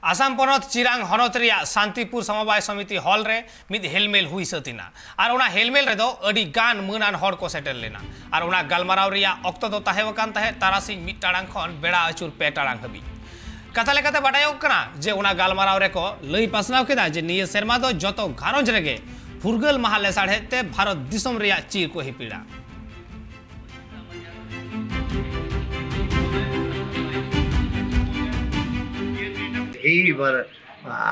आसाम पनत चिरांग हनत रिया शांतिपुर समवाय समिति हॉल रे मिद हेलमेल हुई सतिना और ओना हेलमेल रे दो अडी गान मनान हड़ को सेटल लेना और ओना गालमाराव रिया अक्तो दो ताहेवकान ताहे तारासिंग मिद टाड़ांग खन बेड़ा अचुर पे टाड़ांग हबी। कथा लेकाते बाडायक कना जे ओना गालमाराव रे को लई पासनाव केदा जे निये सेरमा दो जतो घारोंज रेगे फुरगल माहा लेसाड़हेते भारत दिसोम रिया चीर को हिपिड़ा। এইবাৰ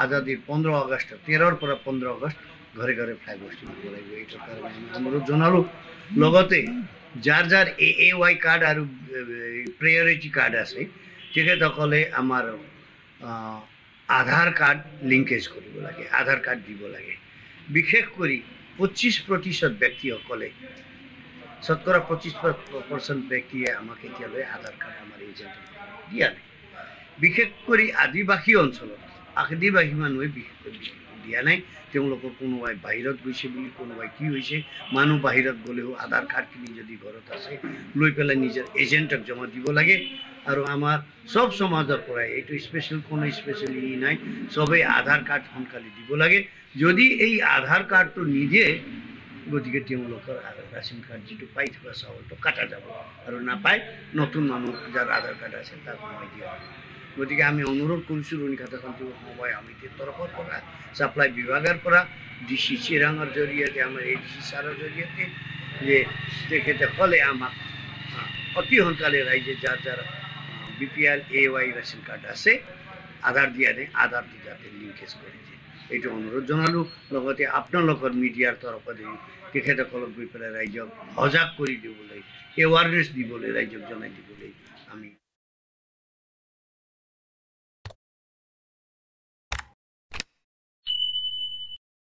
আজাদীৰ 15 আগষ্ট 13ৰ পৰা 15 আগষ্ট ঘৰে ঘৰে ফ্লেগ হোষ্টিং কৰিব লাগিব। এইটোৰ কাৰণে আমি অনুৰোধ জনালোঁ। লগতে যাৰ যাৰ এ এ ৱাই কাৰ্ড আৰু প্ৰায়ৰিটি কাৰ্ড আছে তেখেতসকলে আমাৰ আধাৰ কাৰ্ড লিংকেজ কৰিব লাগে, আধাৰ কাৰ্ড দিব লাগে। বিশেষ কৰি 25% ব্যক্তিসকলে, শতকৰা 25% ব্যক্তিয়ে আমাক এতিয়ালৈ আধাৰ কাৰ্ড আমাৰ এজেণ্টে দিয়া নাই। বিশেষ কৰি আদিবাসী অঞ্চলত আদিবাসী মানুহে বিশেষকৈ দিয়া নাই। তেওঁলোকৰ কোনোবাই বাহিৰত গৈছে বুলি, কোনোবাই কি হৈছে, মানুহ বাহিৰত গ'লেও আধাৰ কাৰ্ডখিনি যদি ঘৰত আছে লৈ পেলাই নিজৰ এজেণ্টক জমা দিব লাগে। আৰু আমাৰ চব সমাজৰ পৰাই এইটো স্পেচিয়েল কোনো স্পেচিয়েল ই নাই, চবেই আধাৰ কাৰ্ড সোনকালে দিব লাগে। যদি এই আধাৰ কাৰ্ডটো নিদিয়ে গতিকে তেওঁলোকৰ ৰেচন কাৰ্ড যিটো পাই থকা চাউলটো কাটা যাব আৰু নাপায় নতুন মানুহ যাৰ আধাৰ কাৰ্ড আছে তাক সোমাই দিয়া হ'ব। গতিকে আমি অনুৰোধ কৰিছোঁ ৰুণীখাতা শান্তি সমবায় সমিতিৰ তৰফৰ পৰা, ছাপ্লাই বিভাগৰ পৰা, ডি চি চিৰাঙৰ জৰিয়তে, আমাৰ এ ডি চি ছাৰৰ জৰিয়তে যে তেখেতসকলে আমাক অতি সোনকালে ৰাইজে যাৰ যাৰ B P L A Y ration card আছে আধাৰ দিয়া নাই, আধাৰটো যাতে লিংকেজ কৰি দিয়ে এইটো অনুৰোধ জনালোঁ। লগতে আপোনালোকৰ মিডিয়াৰ তৰফতে তেখেতসকলক গৈ পেলাই ৰাইজক সজাগ কৰি দিবলৈ, এৱাৰনেছ দিবলৈ, ৰাইজক জনাই দিবলৈ আমি